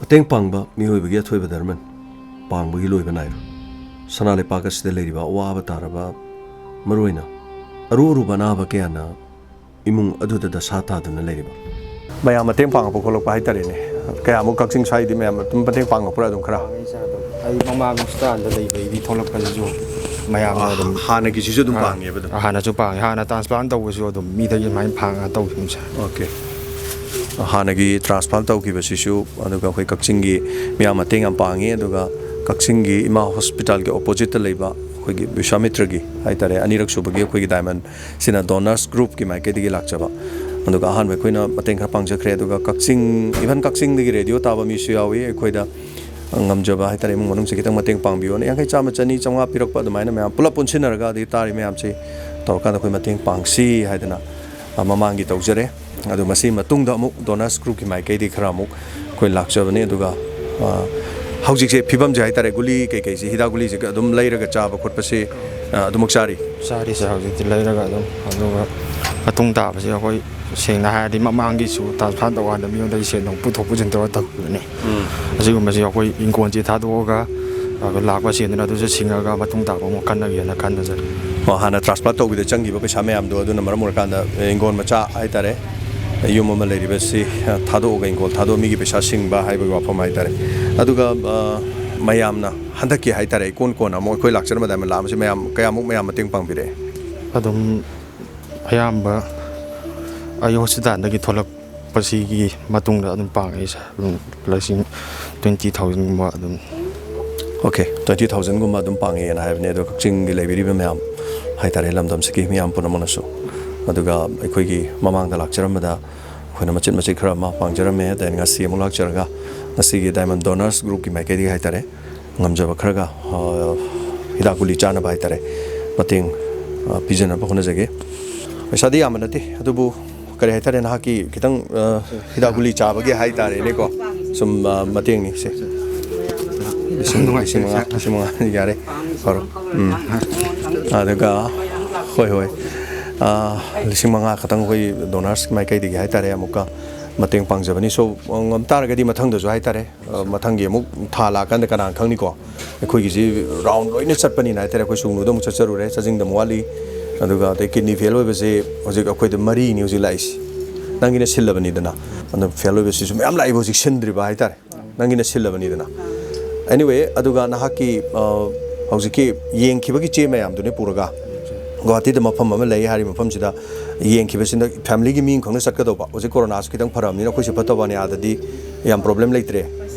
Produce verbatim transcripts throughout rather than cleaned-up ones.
ꯃꯇꯦꯡ ꯄꯥꯡꯕ ꯃꯤꯑꯣꯏꯕꯒꯤ ꯑꯊꯣꯏꯕ ꯙꯔꯃꯅꯤ꯫ ꯄꯥꯡꯕꯒꯤ ꯂꯣꯏꯕ ꯅꯥꯏꯔꯣꯏ꯫ ꯁꯅꯥ ꯂꯩꯄꯥꯛ ꯑꯁꯤꯗ ꯂꯩꯔꯤꯕ ꯑꯋꯥꯕ ꯇꯥꯔꯕ, ꯃꯔꯨꯑꯣꯏꯅ ꯑꯔꯨ ꯑꯔꯨꯕ ꯑꯅꯥꯕ ꯀꯌꯥꯅ ꯏꯃꯨꯡ ꯑꯗꯨꯗ ꯗꯁꯥ ꯇꯥꯗꯨꯅ ꯂꯩꯔꯤꯕ꯫ ꯃꯌꯥꯝ ꯃꯇꯦꯡ ꯄꯥꯡꯉꯛꯄ ꯈꯣꯠꯂꯛꯄ ꯍꯥꯏꯇꯥꯔꯦꯅꯦ꯫ ꯀꯌꯥꯃꯨꯛ ꯀꯛꯆꯤꯡ ꯁ꯭ꯋꯥꯏꯗꯤ ꯃꯌꯥꯝ ꯑꯗꯨꯝ ꯃꯇꯦꯡ ꯄꯥꯡꯉꯛꯄ꯭ꯔꯥ ꯑꯗꯨꯝ ꯈꯔ? ꯄꯥꯡꯉꯦ ꯁꯥꯔ, ꯑꯗꯨꯝ꯫ ꯑꯩ ꯃꯃꯥꯡ ꯍꯣꯁꯄꯤꯇꯥꯜꯗ ꯂꯩꯕꯩꯗꯤ ꯊꯣꯛꯂꯛꯄꯗꯁꯨ ꯃꯌꯥꯝꯅ ꯑꯗꯨꯝ ꯍꯥꯟꯅꯒꯤꯁꯤꯁꯨ ꯑꯗꯨꯝ ꯑꯥ, ꯄꯥꯡꯉꯦꯕ ꯑꯗꯨꯝ? ꯍꯥꯟꯅꯁꯨ ꯄꯥꯡꯉꯦ꯫ ꯍꯥꯟꯅ ꯇ꯭ꯔꯥꯟꯁꯄ꯭ꯂꯥꯟ ꯇꯧꯕꯁꯨ ꯑꯗꯨꯝ ꯃꯤꯗꯒꯤ ꯑꯗꯨꯃꯥꯏꯅ ꯐꯪꯉꯒ ꯇꯧꯈꯤꯕꯅꯤ ꯁꯥꯔ꯫ ꯑꯣꯀꯦ꯫ ꯍꯥꯟꯅꯒꯤ ꯇ꯭ꯔꯥꯟꯁꯄ꯭ꯂꯥꯟ ꯇꯧꯈꯤꯕꯁꯤꯁꯨ, ꯑꯗꯨꯒ ꯑꯩꯈꯣꯏ ꯀꯛꯆꯤꯡꯒꯤ ꯃꯤꯌꯥꯝ ꯃꯇꯦꯡ ꯌꯥꯝ ꯄꯥꯡꯉꯤ꯫ ꯑꯗꯨꯒ ꯀꯛꯆꯤꯡꯒꯤ ꯏꯃꯥ ꯍꯣꯁꯄꯤꯇꯥꯜꯒꯤ ꯑꯣꯄꯣꯖꯤꯠꯇ ꯂꯩꯕ ꯑꯩꯈꯣꯏꯒꯤ ꯕꯤꯁ꯭ꯋꯥꯃꯤꯇ꯭ꯔꯒꯤ ꯍꯥꯏꯇꯥꯔꯦ, ꯑꯅꯤꯔꯛ ꯁꯨꯕꯒꯤ ꯑꯩꯈꯣꯏꯒꯤ ꯗꯥꯏꯃꯟ ꯁꯤꯅ ꯗꯣꯅꯔꯁ ꯒ꯭ꯔꯨꯞꯀꯤ ꯃꯥꯏꯀꯩꯗꯒꯤ ꯂꯥꯛꯆꯕ꯫ ꯑꯗꯨꯒ ꯑꯍꯥꯟꯕ ꯑꯩꯈꯣꯏꯅ ꯃꯇꯦꯡ ꯈꯔ ꯄꯥꯡꯖꯈ꯭ꯔꯦ꯫ ꯑꯗꯨꯒ ꯀꯛꯆꯤꯡ, ꯏꯚꯟ ꯀꯛꯆꯤꯡꯗꯒꯤ ꯔꯦꯗꯤꯑꯣ ꯇꯥꯕ ꯃꯤꯁꯨ ꯌꯥꯎꯏ꯫ ꯑꯩꯈꯣꯏꯗ ꯉꯝꯖꯕ ꯍꯥꯏꯇꯥꯔꯦ, ꯏꯃꯨꯡ ꯃꯅꯨꯡꯁꯦ ꯈꯤꯇꯪ ꯃꯇꯦꯡ ꯄꯥꯡꯕꯤꯌꯣꯅ ꯌꯥꯡꯈꯩ, ꯆꯥꯝꯃ, ꯆꯅꯤ, ꯆꯥꯝꯃꯉꯥ ꯄꯤꯔꯛꯄ ꯑꯗꯨꯃꯥꯏꯅ ꯃꯌꯥꯝ ꯄꯨꯂꯞ ꯄꯨꯟꯁꯤꯟꯅꯔꯒ, ꯑꯗꯒꯤ ꯇꯥꯔꯤ ꯃꯌꯥꯝꯁꯤ ꯇꯧꯔꯀꯥꯟꯗ ꯑꯩꯈꯣꯏ ꯃꯇꯦꯡ ꯄꯥꯡꯁꯤ ꯍꯥꯏꯗꯅ, ꯑ, ꯃꯃꯥꯡꯒꯤ ꯇꯧꯖꯔꯦ꯫ ꯑꯗꯨ ꯃꯁꯤ ꯃꯇꯨꯡꯗ ꯑꯃꯨꯛ ꯗꯣꯅꯔꯁ ꯒ꯭ꯔꯨꯞꯀꯤ ꯃꯥꯏꯀꯩꯗꯒꯤ ꯈꯔ ꯑꯃꯨꯛ ꯑꯩꯈꯣꯏ ꯂꯥꯛꯆꯕꯅꯤ꯫ ꯑꯗꯨꯒ, ꯑ, ꯍꯧꯖꯤꯛꯁꯦ ꯐꯤꯕꯝꯁꯦ ꯍꯥꯏꯇꯥꯔꯦ, ꯒꯨꯂꯤ ꯀꯩꯀꯩꯁꯦ, ꯍꯤꯗꯥꯛ ꯒꯨꯂꯤꯁꯦ ꯑꯗꯨꯝ ꯂꯩꯔꯒ ꯆꯥꯕ ꯈꯣꯠꯄꯁꯦ, ꯑ, ꯑꯗꯨꯃꯛ ꯆꯥꯔꯤ? ꯆꯥꯔꯤ ꯁꯥꯔ, ꯍꯧꯖꯤꯛꯇꯤ ꯂꯩꯔꯒ ꯑꯗꯨꯝ꯫ ꯑꯗꯨꯒ ꯃꯇꯨꯡ ꯇꯥꯕꯁꯦ ꯑꯩꯈꯣꯏ ꯁꯦꯡꯅ ꯍꯥꯏꯔꯗꯤ ꯃꯃꯥꯡꯒꯤꯁꯨ ꯇ꯭ꯔꯥꯟꯁꯐꯥꯔ ꯇꯧꯀꯥꯟꯗ ꯃꯤꯉꯣꯟꯗꯒꯤ ꯁꯦꯟ ꯑꯃꯨꯛ ꯄꯨꯊꯣꯛ ꯄꯨꯁꯤꯟ ꯇꯧꯔ ꯇꯧꯈꯤꯕꯅꯦ꯫ ꯎꯝ꯫ ꯑꯁꯤꯒꯨꯝꯕꯁꯦ ꯑꯩꯈꯣꯏ ꯏꯪꯈꯣꯜꯁꯦ ꯊꯥꯗꯣꯛꯑꯒ, ꯑ, ꯂꯥꯛꯄ ꯁꯦꯟꯗꯨꯅ ꯑꯗꯨꯁꯨ ꯁꯤꯡꯉꯒ ꯃꯇꯨꯡ ꯇꯥꯕ ꯑꯃꯨꯛ ꯀꯟꯅꯒꯦꯅ ꯈꯟꯅꯖꯔꯤ꯫ ꯑꯣ, ꯍꯥꯟꯅ ꯇ꯭ꯔꯥꯟꯁꯄ꯭ꯂꯥꯟ ꯇꯧꯕꯗ ꯆꯪꯈꯤꯕ ꯄꯩꯁꯥ ꯃꯌꯥꯝꯗꯣ ꯑꯗꯨꯅ ꯃꯔꯝ ꯑꯣꯏꯔꯀꯥꯟꯗ, ꯑꯦ, ꯍꯤꯡꯒꯣꯜ ꯃꯆꯥ ꯍꯥꯏꯇꯥꯔꯦ, ꯌꯨꯝ ꯑꯃ ꯂꯩꯔꯤꯕꯁꯤ, ꯑ, ꯊꯥꯗꯣꯛꯑꯒ ꯍꯤꯡꯒꯣꯜ ꯊꯥꯗꯣꯛꯑ ꯃꯤꯒꯤ ꯄꯩꯁꯥ ꯁꯤꯡꯕ ꯍꯥꯏꯕꯒꯤ ꯋꯥꯐꯝ ꯍꯥꯏꯇꯥꯔꯦ꯫ ꯑꯗꯨꯒ, ꯑ, ꯃꯌꯥꯝꯅ ꯍꯟꯗꯛꯀꯤ ꯍꯥꯏꯇꯥꯔꯦ, ꯏꯀꯣꯟ ꯀꯣꯟꯅ ꯑꯃꯨꯛ ꯑꯩꯈꯣꯏ ꯂꯥꯛꯆꯔꯝꯕꯗ ꯂꯥꯛꯑꯝꯕꯁꯤ ꯃꯌꯥꯝ ꯀꯌꯥꯃꯨꯛ ꯃꯌꯥꯝ ꯃꯇꯦꯡ ꯄꯥꯡꯕꯤꯔꯛꯑꯦ? ꯑꯗꯨꯝ ꯑꯌꯥꯝꯕ ꯑꯩ ꯍꯣꯁꯄꯤꯇꯥꯜꯗꯒꯤ ꯊꯣꯛꯂꯛꯄꯁꯤꯒꯤ ꯃꯇꯨꯡꯗ ꯑꯗꯨꯝ ꯄꯥꯡꯉꯛꯏ ꯁꯥꯔ꯫ ꯑꯗꯨꯝ ꯂꯤꯁꯤꯡ twenty thousandꯒꯨꯝꯕ ꯑꯗꯨꯝ꯫ ꯑꯣꯀꯦ, twenty thousandꯒꯨꯝꯕ ꯑꯗꯨꯝ ꯄꯥꯡꯉꯛꯑꯦꯅ ꯍꯥꯏꯕꯅꯦ꯫ ꯑꯗꯣ ꯀꯛꯆꯤꯡꯒꯤ ꯂꯩꯕꯤꯔꯤꯕ ꯃꯌꯥꯝ ꯍꯥꯏꯇꯥꯔꯦ, ꯂꯝꯗꯝꯁꯤꯒꯤ ꯃꯤꯌꯥꯝ ꯄꯨꯝꯅꯃꯛꯅꯁꯨ, ꯑꯗꯨꯒ ꯑꯩꯈꯣꯏꯒꯤ ꯃꯃꯥꯡꯗ ꯂꯥꯛꯆꯔꯝꯕꯗ ꯑꯩꯈꯣꯏꯅ ꯃꯆꯤꯠ ꯃꯆꯤꯠ ꯈꯔ ꯑꯃ ꯄꯥꯡꯖꯔꯝꯃꯦ꯫ ꯑꯗꯩ ꯉꯁꯤ ꯑꯃꯨꯛ ꯂꯥꯛꯆꯔꯒ ꯉꯁꯤꯒꯤ ꯗꯥꯏꯃꯟ ꯗꯣꯅꯔꯁ ꯒ꯭ꯔꯨꯞꯀꯤ ꯃꯥꯏꯀꯩꯗꯒꯤ ꯍꯥꯏꯇꯥꯔꯦ, ꯉꯝꯖꯕ ꯈꯔꯒ, ꯑ, ꯍꯤꯗꯥꯛ ꯒꯨꯂꯤ ꯆꯥꯅꯕ ꯍꯥꯏꯇꯥꯔꯦ, ꯃꯇꯦꯡ, ꯑ, ꯄꯤꯖꯅꯕ ꯍꯣꯠꯅꯖꯒꯦ꯫ ꯄꯩꯁꯥꯗꯤ ꯌꯥꯝꯕ ꯅꯠꯇꯦ, ꯑꯗꯨꯕꯨ ꯀꯔꯤ ꯍꯥꯏꯇꯥꯔꯦ, ꯅꯍꯥꯛꯀꯤ ꯈꯤꯇꯪ, ꯑ, ꯍꯤꯗꯥꯛ ꯒꯨꯂꯤ ꯆꯥꯕꯒꯤ ꯍꯥꯏꯇꯥꯔꯦꯅꯦꯀꯣ, ꯁꯨꯝ, ꯑ, ꯃꯇꯦꯡꯅꯤ ꯁꯦ꯫ ꯂꯤꯁꯤꯡ, ꯅꯨꯡꯉꯥꯏꯇꯦ, ꯂꯤꯁꯤꯡ ꯃꯉꯥ, ꯁꯥꯔ꯫ ꯂꯤꯁꯤꯡ ꯃꯉꯥ ꯌꯥꯔꯦ꯫ ꯐꯔꯣ꯫ ꯎꯝ꯫ ꯑꯗꯨꯒ, ꯍꯣꯏ, ꯍꯣꯏ꯫ ꯑ, ꯂꯤꯁꯤꯡ ꯃꯉꯥ ꯈꯛꯇꯪ ꯑꯩꯈꯣꯏ ꯗꯣꯅꯔꯁ ꯃꯥꯏꯀꯩꯗꯒꯤ ꯍꯥꯏꯇꯥꯔꯦ, ꯑꯃꯨꯛꯀ ꯃꯇꯦꯡ ꯄꯥꯡꯖꯕꯅꯤ꯫ So, ꯉꯝ ꯇꯥꯔꯒꯗꯤ ꯃꯊꯪꯗꯁꯨ ꯍꯥꯏꯇꯥꯔꯦ, ꯑ, ꯃꯊꯪꯒꯤ ꯑꯃꯨꯛ ꯊꯥ ꯂꯥꯛꯑꯀꯥꯟꯗ ꯀꯅꯥꯅ ꯈꯪꯅꯤꯀꯣ, ꯑꯩꯈꯣꯏꯒꯤꯁꯤ ꯔꯥꯎꯟ ꯂꯣꯏꯅ ꯆꯠꯄꯅꯤꯅ ꯍꯥꯏꯇꯥꯔꯦ꯫ ꯑꯩꯈꯣꯏ ꯁꯨꯡꯅꯨꯗ ꯑꯃꯨꯛ ꯆꯠꯆꯔꯨꯔꯦ, ꯆꯥꯖꯤꯡꯗ ꯑꯃꯨꯛ ꯋꯥꯠꯂꯤ, ꯑꯗꯨꯒ ꯑꯗꯩ ꯀꯤꯗꯅꯤ ꯐꯦꯜ ꯑꯣꯏꯕꯁꯦ ꯍꯧꯖꯤꯛ ꯑꯩꯈꯣꯏꯗ ꯃꯔꯤꯅꯤ ꯍꯧꯖꯤꯛ ꯂꯥꯛꯏꯁꯦ꯫ ꯅꯪꯒꯤꯅ ꯁꯤꯜꯂꯕꯅꯤꯗꯅ, ꯑꯗꯣ ꯐꯦꯜ ꯑꯣꯏꯕꯁꯤꯁꯨ ꯃꯌꯥꯝ ꯂꯥꯛꯏꯕ ꯍꯧꯖꯤꯛ ꯁꯤꯟꯗ꯭ꯔꯤꯕ ꯍꯥꯏꯇꯥꯔꯦ꯫ ꯅꯪꯒꯤꯅ ꯁꯤꯜꯂꯕꯅꯤꯗꯅ꯫ Anyway, ꯑꯗꯨꯒ ꯅꯍꯥꯛꯀꯤ, ꯑ, ꯍꯧꯖꯤꯛꯀꯤ ꯌꯦꯡꯈꯤꯕꯒꯤ ꯆꯦ ꯃꯌꯥꯝꯗꯨꯅꯤ ꯄꯨꯔꯒ ꯒꯨꯍꯥꯇꯤꯗ ꯃꯐꯝ ꯑꯃ ꯂꯩ ꯍꯥꯏꯔꯤꯕ ꯃꯐꯝꯁꯤꯗ ꯌꯦꯡꯈꯤꯕꯁꯤꯅ ꯐꯦꯃꯤꯂꯤꯒꯤ ꯃꯤ ꯑꯃꯈꯛꯅ ꯆꯠꯀꯗꯧꯕ꯫ ꯍꯧꯖꯤꯛ ꯀꯣꯔꯣꯅꯥꯁꯨ ꯈꯤꯇꯪ ꯐꯔꯕꯅꯤꯅ ꯑꯩꯈꯣꯏꯁꯨ ꯐꯠꯇꯕꯅꯤ, ꯑꯥꯗꯗꯤ ꯌꯥꯝ ꯄ꯭ꯔꯣꯕ꯭ꯂꯦꯝ ꯂꯩꯇ꯭ꯔꯦ꯫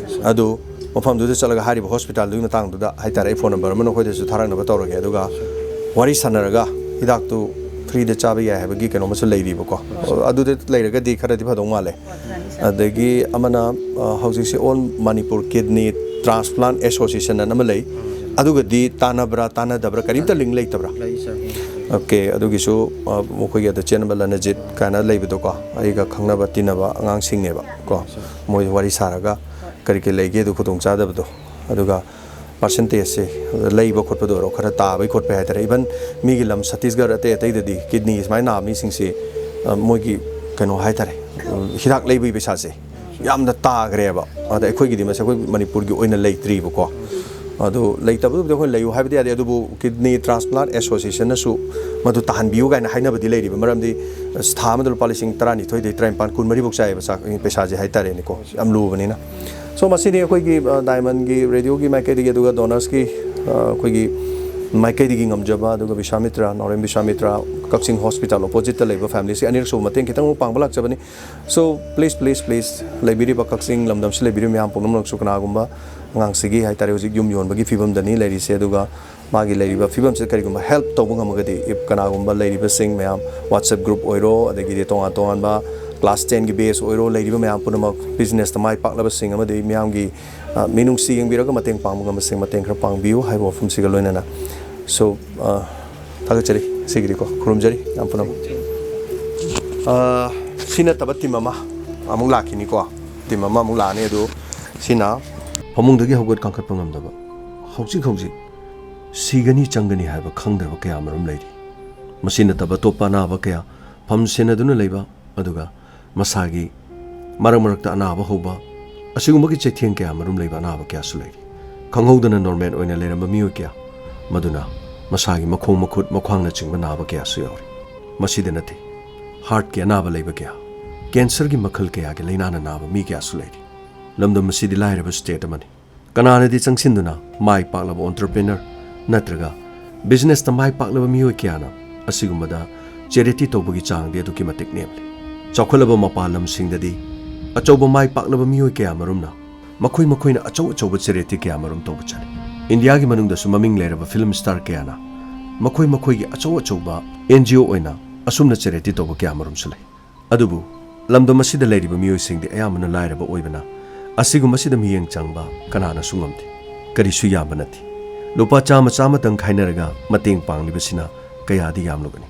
ꯑꯗꯨ ꯃꯐꯝꯗꯨꯗ ꯆꯠꯂꯒ ꯍꯥꯏꯔꯤꯕ ꯍꯣꯁꯄꯤꯇꯥꯜꯗꯨꯒꯤ ꯃꯇꯥꯡꯗꯨꯗ ꯍꯥꯏꯇꯥꯔꯦ, ꯑꯩ ꯐꯣꯟ ꯅꯝꯕꯔ ꯑꯃ ꯅꯈꯣꯏꯗꯁꯨ ꯊꯥꯔꯛꯅꯕ ꯇꯧꯔꯒꯦ꯫ ꯑꯗꯨꯒ ꯋꯥꯔꯤ ꯁꯥꯟꯅꯔꯒ ꯍꯤꯗꯥꯛꯇꯨ ꯐ꯭ꯔꯤꯗ ꯆꯥꯕ ꯌꯥꯏ ꯍꯥꯏꯕꯒꯤ ꯀꯩꯅꯣꯝꯃꯁꯨ ꯂꯩꯔꯤꯕꯀꯣ꯫ ꯑꯗꯨꯗ ꯂꯩꯔꯒꯗꯤ ꯈꯔꯗꯤ ꯐꯗꯧ ꯃꯥꯜꯂꯦ꯫ ꯑꯗꯒꯤ ꯑꯃꯅ, ꯑ, ꯍꯧꯖꯤꯛꯁꯦ All Manipur Kidney Transplant Association ꯑꯅ ꯑꯃ ꯂꯩ꯫ ꯑꯗꯨꯒꯗꯤ ꯇꯥꯟꯅꯕ꯭ꯔꯥ, ꯇꯥꯟꯅꯗꯕ꯭ꯔꯥ, ꯀꯔꯤꯝꯇ ꯂꯤꯡ ꯂꯩꯇꯕ꯭ꯔꯥ? ꯂꯩ, ꯁꯥꯔ꯫ ꯑꯣꯀꯦ, ꯑꯗꯨꯒꯤꯁꯨ, ꯑ, ꯃꯈꯣꯏꯒꯤ ꯑꯗ ꯆꯦꯟꯅꯕ ꯂꯅꯖꯤꯠ ꯀꯥꯏꯅ ꯂꯩꯕꯗꯣꯀꯣ, ꯑꯩꯒ ꯈꯪꯅꯕ ꯇꯤꯟꯅꯕ ꯑꯉꯥꯡꯁꯤꯡꯅꯦꯕ ꯀꯣ꯫ ꯃꯣꯏ ꯋꯥꯔꯤ ꯁꯥꯔꯒ ꯀꯔꯤ ꯀꯔꯤ ꯂꯩꯒꯦ ꯑꯗꯨ ꯈꯨꯗꯣꯡꯆꯥꯗꯕꯗꯣ, ꯑꯗꯨꯒ ꯄꯥꯔꯁꯦꯟꯇꯦꯖꯁꯦ ꯂꯩꯕ ꯈꯣꯠꯄꯗ ꯑꯣꯏꯔꯣ, ꯈꯔ ꯇꯥꯕꯩ ꯈꯣꯠꯄꯩ ꯍꯥꯏꯇꯥꯔꯦ꯫ Even ꯃꯤꯒꯤ ꯂꯝ ꯁꯠꯇꯤꯁꯒꯔ ꯑꯇꯩ ꯑꯇꯩꯗꯗꯤ ꯀꯤꯗꯅꯤ ꯁꯨꯃꯥꯏꯅ ꯅꯥꯕ ꯃꯤꯁꯤꯡꯁꯤ, ꯑ, ꯃꯣꯏꯒꯤ ꯀꯩꯅꯣ ꯍꯥꯏꯇꯥꯔꯦ, ꯎꯝ, ꯍꯤꯗꯥꯛ ꯂꯩꯕꯒꯤ ꯄꯩꯁꯥꯁꯦ ꯌꯥꯝꯅ ꯇꯥꯈ꯭ꯔꯦꯕ꯫ ꯑꯗ ꯑꯩꯈꯣꯏꯒꯤꯗꯤ ꯃꯁꯤ ꯑꯩꯈꯣꯏ ꯃꯅꯤꯄꯨꯔꯒꯤ ꯑꯣꯏꯅ ꯂꯩꯇ꯭ꯔꯤꯕꯀꯣ꯫ ꯑꯗꯨ ꯂꯩꯇꯕꯗꯨꯕꯨꯗꯤ ꯑꯩꯈꯣꯏꯅ ꯂꯩꯌꯨ ꯍꯥꯏꯕꯗꯤ ꯌꯥꯗꯦ, ꯑꯗꯨꯕꯨ ꯀꯤꯗꯅꯤ ꯇ꯭ꯔꯥꯟꯁꯄ꯭ꯂꯥꯟ ꯑꯦꯁꯣꯁꯤꯌꯦꯁꯟꯅꯁꯨ ꯃꯗꯨ ꯇꯥꯍꯟꯕꯤꯌꯨ ꯀꯥꯏꯅ ꯍꯥꯏꯅꯕꯗꯤ ꯂꯩꯔꯤꯕ꯫ ꯃꯔꯝꯗꯤ, ꯑꯁ, ꯊꯥ ꯑꯃꯗ ꯂꯨꯄꯥ ꯂꯤꯁꯤꯡ ꯇꯔꯥꯅꯤꯊꯣꯏꯗꯩ ꯇꯔꯥꯅꯤꯄꯥꯟ, ꯀꯨꯟꯃꯔꯤ ꯐꯥꯎ ꯆꯥꯏꯌꯦꯕ ꯆꯥꯛ, ꯄꯩꯁꯥꯁꯦ ꯍꯥꯏꯇꯥꯔꯦꯅꯦꯀꯣ, ꯌꯥꯝ ꯂꯨꯕꯅꯤꯅ꯫ So, ꯃꯁꯤꯅꯤ ꯑꯩꯈꯣꯏꯒꯤ, ꯑ, ꯗꯥꯏꯃꯟꯒꯤ ꯔꯦꯗꯤꯑꯣꯒꯤ ꯃꯥꯏꯀꯩꯗꯒꯤ, ꯑꯗꯨꯒ ꯗꯣꯅꯔꯁꯀꯤ, ꯑ, ꯑꯩꯈꯣꯏꯒꯤ ꯃꯥꯏꯀꯩꯗꯒꯤ ꯉꯝꯖꯕ, ꯑꯗꯨꯒ ꯕꯤꯁ꯭ꯋꯥꯃꯤꯇ꯭ꯔ, ꯅꯥꯎꯔꯦꯝ ꯕꯤꯁ꯭ꯋꯥꯃꯤꯇ꯭ꯔ, ꯀꯛꯆꯤꯡ ꯍꯣꯁꯄꯤꯇꯥꯜ ꯑꯣꯄꯣꯖꯤꯠꯇ ꯂꯩꯕ ꯐꯦꯃꯤꯂꯤꯁꯤ ꯑꯅꯤꯔꯛ ꯁꯨꯕ ꯃꯇꯦꯡ ꯈꯤꯇꯪ ꯑꯃꯨꯛ ꯄꯥꯡꯕ ꯂꯥꯛꯆꯕꯅꯤ꯫ So, please, please, please, ꯂꯩꯕꯤꯔꯤꯕ ꯀꯛꯆꯤꯡ ꯂꯝꯗꯝꯁꯤ ꯂꯩꯕꯤꯔꯤꯕ ꯃꯌꯥꯝ ꯄꯨꯝꯅꯃꯛꯁꯨ, ꯀꯅꯥꯒꯨꯝꯕ ꯑꯉꯥꯡꯁꯤꯒꯤ ꯍꯥꯏꯇꯥꯔꯦ, ꯍꯧꯖꯤꯛ ꯌꯨꯝ ꯌꯣꯟꯕꯒꯤ ꯐꯤꯕꯝꯗꯅꯤ ꯂꯩꯔꯤꯁꯦ, ꯑꯗꯨꯒ ꯃꯥꯒꯤ ꯂꯩꯔꯤꯕ ꯐꯤꯕꯝꯁꯤꯗ ꯀꯔꯤꯒꯨꯝꯕ ꯍꯦꯜꯞ ꯇꯧꯕ ꯉꯝꯃꯒꯗꯤ, if ꯀꯅꯥꯒꯨꯝꯕ ꯂꯩꯔꯤꯕꯁꯤꯡ ꯃꯌꯥꯝ, WhatsApp ꯒ꯭ꯔꯨꯞ ꯑꯣꯏꯔꯣ, ꯑꯗꯒꯤꯗꯤ ꯇꯣꯉꯥꯟ ꯇꯣꯉꯥꯟꯕ ꯀ꯭ꯂꯥꯁ ꯇꯦꯟꯒꯤ ꯕꯦꯆ ꯑꯣꯏꯔꯣ, ꯂꯩꯔꯤꯕ ꯃꯌꯥꯝ ꯄꯨꯝꯅꯃꯛ ꯕꯤꯖꯤꯅꯦꯁꯇ ꯃꯥꯏ ꯄꯥꯛꯂꯕꯁꯤꯡ ꯑꯃꯗꯤ ꯃꯤꯌꯥꯝꯒꯤ, ꯑ, ꯃꯤꯅꯨꯡꯁꯤ ꯌꯦꯡꯕꯤꯔꯒ ꯃꯇꯦꯡ ꯄꯥꯡꯕ ꯉꯝꯕꯁꯤꯡ ꯃꯇꯦꯡ ꯈꯔ ꯄꯥꯡꯕꯤꯌꯨ ꯍꯥꯏꯕ ꯋꯥꯐꯝꯁꯤꯒ ꯂꯣꯏꯅꯅ꯫ So, ꯑ, ꯊꯥꯒꯠꯆꯔꯤ ꯉꯁꯤꯒꯤꯗꯤꯀꯣ, ꯈꯨꯔꯨꯝꯖꯔꯤ ꯃꯌꯥꯝ ꯄꯨꯝꯅꯃꯛ꯫ ꯑ, ꯁꯤ ꯅꯠꯇꯕ ꯇꯤꯝ ꯑꯃ ꯑꯃꯨꯛ ꯂꯥꯛꯈꯤꯅꯤꯀꯣ, ꯇꯤꯝ ꯑꯃ ꯑꯃꯨꯛ ꯂꯥꯛꯑꯅꯤ꯫ ꯑꯗꯨ ꯁꯤꯅ ꯐꯃꯨꯡꯗꯒꯤ ꯍꯧꯒꯠ ꯀꯥꯡꯈꯠꯄ ꯉꯝꯗꯕ, ꯍꯧꯖꯤꯛ ꯍꯧꯖꯤꯛ ꯁꯤꯒꯅꯤ ꯆꯪꯒꯅꯤ ꯍꯥꯏꯕ ꯈꯪꯗ꯭ꯔꯕ ꯀꯌꯥ ꯑꯃꯔꯣꯝ ꯂꯩꯔꯤ꯫ ꯃꯁꯤ ꯅꯠꯇꯕ ꯑꯇꯣꯞꯄ ꯑꯅꯥꯕ ꯀꯌꯥ ꯐꯝ ꯁꯦꯟꯅꯗꯨꯅ ꯂꯩꯕ, ꯑꯗꯨꯒ ꯃꯁꯥꯒꯤ ꯃꯔꯛ ꯃꯔꯛꯇ ꯑꯅꯥꯕ ꯍꯧꯕ, ꯑꯁꯤꯒꯨꯝꯕꯒꯤ ꯆꯩꯊꯦꯡ ꯀꯌꯥ ꯃꯔꯨꯝ ꯂꯩꯕ ꯑꯅꯥꯕ ꯀꯌꯥꯁꯨ ꯂꯩꯔꯤ꯫ ꯈꯪꯍꯧꯗꯅ ꯅꯣꯔꯃꯦꯜ ꯑꯣꯏꯅ ꯂꯩꯔꯝꯕ ꯃꯤꯑꯣꯏ ꯀꯌꯥ, ꯃꯗꯨꯅ ꯃꯁꯥꯒꯤ ꯃꯈꯣꯡ ꯃꯈꯨꯠ ꯃꯈ꯭ꯋꯥꯡꯅꯆꯤꯡꯕ ꯅꯥꯕ ꯀꯌꯥꯁꯨ ꯌꯥꯎꯔꯤ꯫ ꯃꯁꯤꯗ ꯅꯠꯇꯦ, ꯍꯥꯔꯠꯀꯤ ꯑꯅꯥꯕ ꯂꯩꯕ ꯀꯌꯥ, ꯀꯦꯟꯁꯔꯒꯤ ꯃꯈꯜ ꯀꯌꯥꯒꯤ ꯂꯥꯏꯅꯥꯅ ꯅꯥꯕ ꯃꯤ ꯀꯌꯥꯁꯨ ꯂꯩꯔꯤ꯫ ꯂꯝꯗꯝ ꯑꯁꯤꯗꯤ ꯂꯥꯏꯔꯕ ꯁ꯭ꯇꯦꯠ ꯑꯃꯅꯤ꯫ ꯀꯅꯥꯅꯗꯤ ꯆꯪꯁꯤꯟꯗꯨꯅ ꯃꯥꯏ ꯄꯥꯛꯂꯕ ꯑꯣꯟꯇꯔꯄ꯭ꯔꯦꯅꯔ ꯅꯠꯇ꯭ꯔꯒ ꯕꯤꯖꯤꯅꯦꯁꯇ ꯃꯥꯏ ꯄꯥꯛꯂꯕ ꯃꯤꯑꯣꯏ ꯀꯌꯥꯅ ꯑꯁꯤꯒꯨꯝꯕꯗ ꯆꯦꯔꯤꯇꯤ ꯇꯧꯕꯒꯤ ꯆꯥꯡꯗꯤ ꯑꯗꯨꯛꯀꯤ ꯃꯇꯤꯛ ꯅꯦꯝꯂꯤ꯫ ꯆꯥꯎꯈꯠꯂꯕ ꯃꯄꯥꯟ ꯂꯝꯁꯤꯡꯗꯗꯤ ꯑꯆꯧꯕ ꯃꯥꯏ ꯄꯥꯛꯂꯕ ꯃꯤꯑꯣꯏ ꯀꯌꯥ ꯃꯔꯨꯝꯅ ꯃꯈꯣꯏ ꯃꯈꯣꯏꯅ ꯑꯆꯧ ꯑꯆꯧꯕ ꯆꯦꯔꯤꯇꯤ ꯀꯌꯥ ꯃꯔꯨꯝ ꯇꯧꯕ ꯆꯠꯂꯤ꯫ ꯏꯟꯗꯤꯌꯥꯒꯤ ꯃꯅꯨꯡꯗꯁꯨ ꯃꯃꯤꯡ ꯂꯩꯔꯕ ꯐꯤꯂꯝ ꯁ꯭ꯇꯥꯔ ꯀꯌꯥꯅ ꯃꯈꯣꯏ ꯃꯈꯣꯏꯒꯤ ꯑꯆꯧ ꯑꯆꯧꯕ ꯑꯦꯟ ꯖꯤ ꯑꯣ ꯑꯣꯏꯅ ꯑꯁꯨꯝꯅ ꯆꯦꯔꯤꯇꯤ ꯇꯧꯕ ꯀꯌꯥ ꯃꯔꯨꯝꯁꯨ ꯂꯩ꯫ ꯑꯗꯨꯕꯨ ꯂꯝꯗꯝ ꯑꯁꯤꯗ ꯂꯩꯔꯤꯕ ꯃꯤꯑꯣꯏꯁꯤꯡꯗꯤ ꯑꯌꯥꯝꯕꯅ ꯂꯥꯏꯔꯕ ꯑꯣꯏꯕꯅ ꯑꯁꯤꯒꯨꯝꯕꯁꯤꯗ ꯃꯤꯠꯌꯦꯡ ꯆꯪꯕ ꯀꯅꯥꯅꯁꯨ ꯉꯝꯗꯦ, ꯀꯔꯤꯁꯨ ꯌꯥꯝꯕ ꯅꯠꯇꯦ꯫ ꯂꯨꯄꯥ ꯆꯥꯝꯃ ꯆꯥꯝꯃꯇꯪ ꯈꯥꯏꯅꯔꯒ ꯃꯇꯦꯡ ꯄꯥꯡꯂꯤꯕꯁꯤꯅ ꯀꯌꯥꯗꯤ ꯌꯥꯝꯂꯨꯒꯅꯤ꯫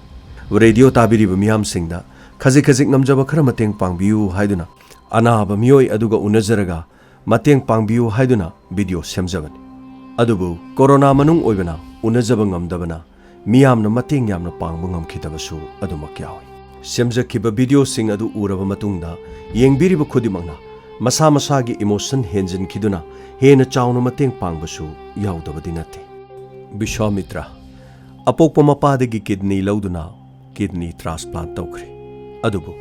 ꯔꯦꯗꯤꯑꯣ ꯇꯥꯕꯤꯔꯤꯕ ꯃꯤꯌꯥꯝꯁꯤꯡꯗ ꯈꯖꯤꯛ ꯈꯖꯤꯛ ꯉꯝꯖꯕ ꯈꯔ ꯃꯇꯦꯡ ꯄꯥꯡꯕꯤꯌꯨ ꯍꯥꯏꯗꯨꯅ, ꯑꯅꯥꯕ ꯃꯤꯑꯣꯏ ꯑꯗꯨꯒ ꯎꯅꯖꯔꯒ ꯃꯇꯦꯡ ꯄꯥꯡꯕꯤꯌꯨ ꯍꯥꯏꯗꯨꯅ ꯚꯤꯗꯤꯑꯣ ꯁꯦꯝꯖꯕꯅꯤ꯫ ꯑꯗꯨꯕꯨ ꯀꯣꯔꯣꯅꯥ ꯃꯅꯨꯡ ꯑꯣꯏꯕꯅ ꯎꯅꯖꯕ ꯉꯝꯗꯕꯅ ꯃꯤꯌꯥꯝꯅ ꯃꯇꯦꯡ ꯌꯥꯝꯅ ꯄꯥꯡꯕ ꯉꯝꯈꯤꯗꯕꯁꯨ ꯑꯗꯨꯃꯛ ꯌꯥꯎꯏ꯫ ꯁꯦꯝꯖꯈꯤꯕ ꯚꯤꯗꯤꯑꯣꯁꯤꯡ ꯑꯗꯨ ꯎꯔꯕ ꯃꯇꯨꯡꯗ ꯌꯦꯡꯕꯤꯔꯤꯕ ꯈꯨꯗꯤꯡꯃꯛꯅ ꯃꯁꯥ ꯃꯁꯥꯒꯤ ꯏꯃꯣꯁꯟ ꯍꯦꯟꯖꯤꯟꯈꯤꯗꯨꯅ ꯍꯦꯟꯅ ꯆꯥꯎꯅ ꯃꯇꯦꯡ ꯄꯥꯡꯕꯁꯨ ꯌꯥꯎꯗꯕꯗꯤ ꯅꯠꯇꯦ꯫ ꯕꯤꯁ꯭ꯋꯥꯃꯤꯇ꯭ꯔ ꯑꯄꯣꯛꯄ ꯃꯄꯥꯗꯒꯤ ꯀꯤꯗꯅꯤ ꯂꯧꯗꯨꯅ ꯀꯤꯗꯅꯤ ꯇ꯭ꯔꯥꯟꯁꯄ꯭ꯂꯥꯟꯠ ꯇꯧꯈ꯭ꯔꯦ꯫ ꯑꯗꯨꯕꯨ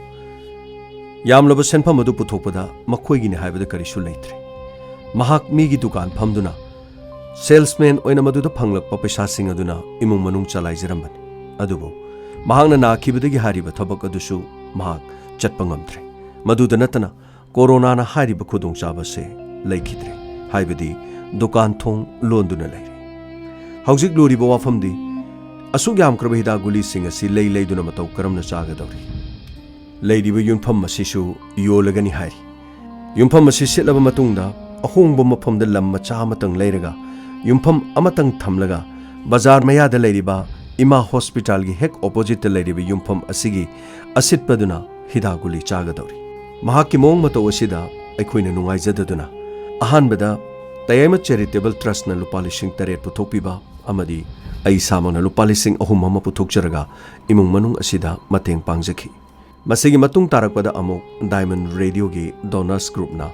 ꯌꯥꯝꯂꯕ ꯁꯦꯟꯐꯝ ꯑꯗꯨ ꯄꯨꯊꯣꯛꯄꯗ ꯃꯈꯣꯏꯒꯤꯅꯤ ꯍꯥꯏꯕꯗ ꯀꯔꯤꯁꯨ ꯂꯩꯇ꯭ꯔꯦ꯫ ꯃꯍꯥꯛ ꯃꯤꯒꯤ ꯗꯨꯀꯥꯟ ꯐꯝꯗꯨꯅ ꯁꯦꯜꯁꯃꯦꯟ ꯑꯣꯏꯅ ꯃꯗꯨꯗ ꯐꯪꯂꯛꯄ ꯄꯩꯁꯥꯁꯤꯡ ꯑꯗꯨꯅ ꯏꯃꯨꯡ ꯃꯅꯨꯡ ꯆꯂꯥꯏꯖꯔꯝꯕꯅꯤ꯫ ꯑꯗꯨꯕꯨ ꯃꯍꯥꯛꯅ ꯅꯥꯈꯤꯕꯗꯒꯤ ꯍꯥꯏꯔꯤꯕ ꯊꯕꯛ ꯑꯗꯨꯁꯨ ꯃꯍꯥꯛ ꯆꯠꯄ ꯉꯝꯗ꯭ꯔꯦ꯫ ꯃꯗꯨꯗ ꯅꯠꯇꯅ ꯀꯣꯔꯣꯅꯥꯅ ꯍꯥꯏꯔꯤꯕ ꯈꯨꯗꯣꯡꯆꯥꯕꯁꯦ ꯂꯩꯈꯤꯗ꯭ꯔꯦ, ꯍꯥꯏꯕꯗꯤ ꯗꯨꯀꯥꯟ ꯊꯣꯡ ꯂꯣꯟꯗꯨꯅ ꯂꯩꯔꯦ꯫ ꯍꯧꯖꯤꯛ ꯂꯨꯔꯤꯕ ꯋꯥꯐꯝꯗꯤ ꯑꯁꯨꯛ ꯌꯥꯝꯈ꯭ꯔꯕ ꯍꯤꯗꯥꯛ ꯒꯨꯂꯤꯁꯤꯡ ꯑꯁꯤ ꯂꯩ ꯂꯩꯗꯨꯅ ꯃꯇꯧ ꯀꯔꯝꯅ ꯆꯥꯒꯗꯧꯔꯤ? ꯂꯩꯔꯤꯕ ꯌꯨꯝꯐꯝ ꯑꯁꯤꯁꯨ ꯌꯣꯜꯂꯒꯅꯤ ꯍꯥꯏꯔꯤ꯫ ꯌꯨꯝꯐꯝ ꯑꯁꯤ ꯁꯤꯠꯂꯕ ꯃꯇꯨꯡꯗ ꯑꯍꯣꯡꯕ ꯃꯐꯝꯗ ꯂꯝ ꯃꯆꯥ ꯑꯃꯇꯪ ꯂꯩꯔꯒ ꯌꯨꯝꯐꯝ ꯑꯃꯇꯪ ꯊꯝꯂꯒ ꯕꯖꯥꯔ ꯃꯌꯥꯗ ꯂꯩꯔꯤꯕ ꯏꯃꯥ ꯍꯣꯁꯄꯤꯇꯥꯜꯒꯤ ꯍꯦꯛ ꯑꯣꯄꯣꯖꯤꯠꯇ ꯂꯩꯔꯤꯕ ꯌꯨꯝꯐꯝ ꯑꯁꯤꯒꯤ ꯑꯁꯤꯠꯄꯗꯨꯅ ꯍꯤꯗꯥꯛ ꯒꯨꯂꯤ ꯆꯥꯒꯗꯧꯔꯤ꯫ ꯃꯍꯥꯛꯀꯤ ꯃꯑꯣꯡ ꯃꯇꯧ ꯑꯁꯤꯗ ꯑꯩꯈꯣꯏꯅ ꯅꯨꯡꯉꯥꯏꯖꯗꯗꯨꯅ ꯑꯍꯥꯟꯕꯗ ꯇꯌꯥꯏꯃ ꯆꯦꯔꯤꯇꯦꯕꯜ ꯇ꯭ꯔꯁꯅ ꯂꯨꯄꯥ ꯂꯤꯁꯤꯡ ꯇꯔꯦꯠ ꯄꯨꯊꯣꯛꯄꯤꯕ ꯑꯃꯗꯤ ꯑꯩ ꯏꯁꯥꯃꯛꯅ ꯂꯨꯄꯥ ꯂꯤꯁꯤꯡ ꯑꯍꯨꯝ ꯑꯃ ꯄꯨꯊꯣꯛꯆꯔꯒ ꯏꯃꯨꯡ ꯃꯅꯨꯡ ꯑꯁꯤꯗ ꯃꯇꯦꯡ ꯄꯥꯡꯖꯈꯤ꯫ ꯃꯁꯤꯒꯤ ꯃꯇꯨꯡ ꯇꯥꯔꯛꯄꯗ ꯑꯃꯨꯛ Diamond Radio ꯒꯤ Donors Group ꯅ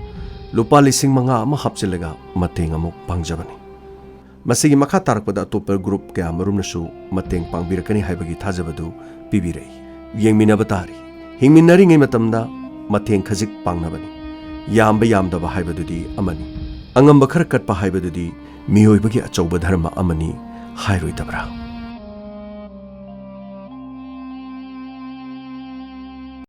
ꯂꯨꯄꯥ ꯂꯤꯁꯤꯡ ꯃꯉꯥ ꯑꯃ ꯍꯥꯞꯆꯤꯜꯂꯒ ꯃꯇꯦꯡ ꯑꯃꯨꯛ ꯄꯥꯡꯖꯕꯅꯤ꯫ ꯃꯁꯤꯒꯤ ꯃꯈꯥ ꯇꯥꯔꯛꯄꯗ ꯑꯇꯣꯞꯄ group ꯀꯌꯥ ꯃꯔꯨꯝꯅꯁꯨ ꯃꯇꯦꯡ ꯄꯥꯡꯕꯤꯔꯛꯀꯅꯤ ꯍꯥꯏꯕꯒꯤ ꯊꯥꯖꯕꯗꯨ ꯄꯤꯕꯤꯔꯛꯏ꯫ ꯌꯦꯡꯃꯤꯟꯅꯕ ꯇꯥꯔꯤ꯫ ꯍꯤꯡꯃꯤꯟꯅꯔꯤꯉꯩ ꯃꯇꯝꯗ ꯃꯇꯦꯡ ꯈꯖꯤꯛ ꯄꯥꯡꯅꯕꯅꯤ꯫ ꯌꯥꯝꯕ ꯌꯥꯝꯗꯕ ꯍꯥꯏꯕꯗꯨꯗꯤ ꯑꯃꯅꯤ꯫ ꯑꯉꯝꯕ ꯈꯔ ꯀꯠꯄ ꯍꯥꯏꯕꯗꯨꯗꯤ ꯃꯤꯑꯣꯏꯕꯒꯤ ꯑꯆꯧꯕ ꯙꯔꯃ ꯑꯃꯅꯤ ꯍꯥꯏꯔꯣꯏꯗꯕ꯭ꯔꯥ?